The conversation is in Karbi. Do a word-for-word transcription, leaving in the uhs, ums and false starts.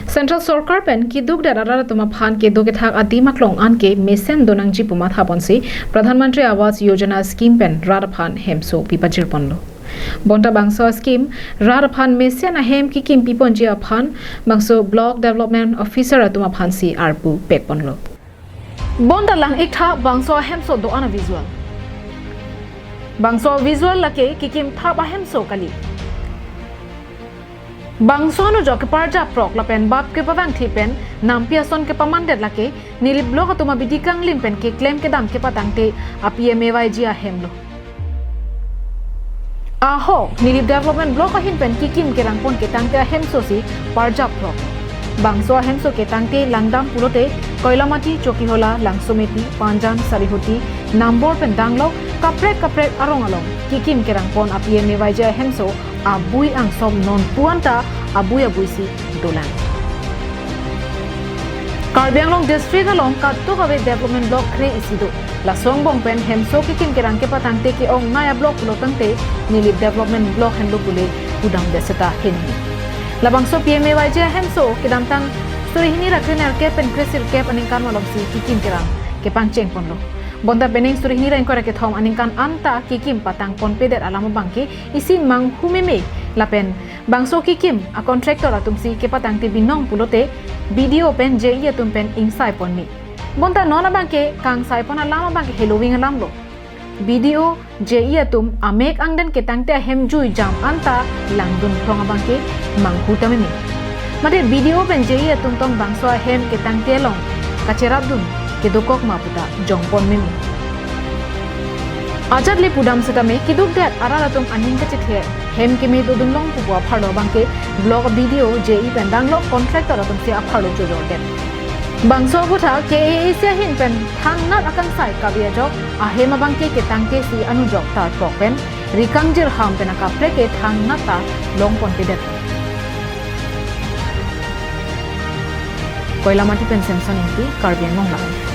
Central Sorkar pen keduk det arat atum aphan kedo kethak adim aklong an ke mesen donangji pu mathaponsi Pradhan Mantri Awas Yojana scheme pen rat aphan hemso pipajirponlo. Bonta bangso scheme rat aphan mesen ahem kekim piponji aphan bangso Block Development Officer atum aphansi arpu pekponlo. Bonta lang-iktha bangso ahemso do-an avisual. Bangso visual lake kekim thap ahemso kali. Bangso anujok keparjapprok lapen bap kepavangthi pen nampi ason kepamandet lake Nilip Block atum abidi kanglim pen keklem kedam kepatangte a-P M A Y G ahemlo. Ahok, Nilip Development Block ahin pen kekim kerangpon ketangte ahemso si parjapprok. Bangso ahemso ketangte langdam pulote Koilamati, Chokihola, Langsomepi, Panjan, Sarihuti, Nambor pen danglok kaprek kaprek arong along kekim kerangpon a-P M A Y G ahemso abui angsong non puanta abui abui si dolang. Karbi Anglong district along katuk ave development block kre-isi do. Laso angbong pen hemso kekim kerang kepatangte ke-ongnei a-block pulotangte Nilip Development Block henlo pule pudamdet seta henlo. Labangso P M A Y G ahemso kedamtang suri hini ra krenerkep pen kresirkep aningkan malomsi kekim kerang kepangchengponlo. Bonta penang suri hini ra ingkoi ra kethom aningkan anta kekim patangponpedet alam abangke isi manghu meme lapen bangso kekim a-contractor atumsi kepatangte binong pulote B D O pen J E atum pen ingsaiponme. Bonta non abangke kangsaipon alam abangke heloving alamlo. B D O, J E atum amek angden ketangte ahem jui jam anta langdunphrong abangke manghu ta meme. Mate B D O pen J E atum tong bangso ahem ketangte along kacherapdun kedokok ma puta jongpon meme. Ajat le pudam setame keduk det arat atum aning kachethe hem keme dodunlong pupu apharlo abangke block B D O, J E pen danglok contractor atumsi apharlo chojordet. Bangso aputhak K A A C ahin pen thangnat akangsai kave ajok ahem abangke ketangte si anujok tarprok pen rikangjirbham pen akaprek ke thangnat ta longponpedet. Koilamati pen Samson Ingti, Karbi Anglong Live.